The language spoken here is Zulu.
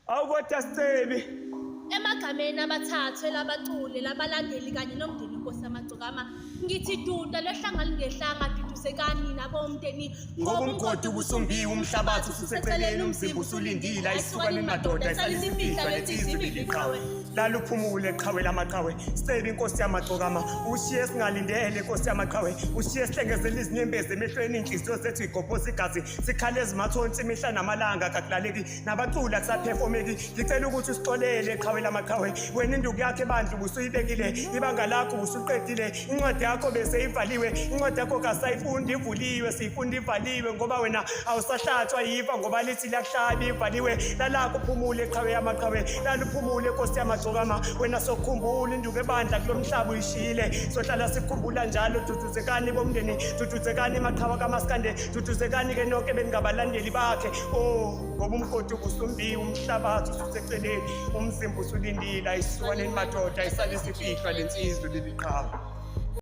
Awu kodwa Scebi. Emagameni abathathu elabaculi labalandeli kanye nomndeni inkosi yamagcokama ngithi duda lehlanga lingehlanga dudusekani nabomndeni. Ngoba umgodi ubusumbiwe, umhlabathi ususeceleni, umzimba usulindile, ayisukanini madoda, isalisa imfihla lensizwa ibiliqhawe. Laluphumule qhawe lamaqhawe, Scebi inkosi yamagcokama, ushiye singalindele inkosi yamaqhawe, ushiye sihlengezela izinyembezi emehlweni, inhliziyo zethu igobhoza igazi, sikhala ezimathonsi imihla namalanga, kakulaleki nabaculi akusaphefomeki. Ngicela ukuthi usixolele qhawe lamaqhawe, wena induku yakho ebandla ubusuyibekile, ibanga lakho ubusuqedile, incwadi yakho bese ivaliwe, incwadi yakho kasayifundi ivuliwe, siyifunda ivaliwe ngoba wena awusahlatshwa yiva ngoba lithi liyakuhlaba ivaliwe. Lalakho uphumule qhawe yamaqhawe, laluphumule nkosi yamagcokama, wena sokukhumbula induku ebandla kulo mhlaba uyishiyile, sohlala sikukhumbula njalo. Duduzekani bomndeni, duduzekani maqhawe kamaskande, duduzekani ke nonke beningabalandeli bakhe. Oh, ngoba umgodi ubusumbiwe, umhlabathi ususeceleni, umzimba usulindile, ayisukaneni madoda, ayisale isifihlwa lensizwa leli qhawe.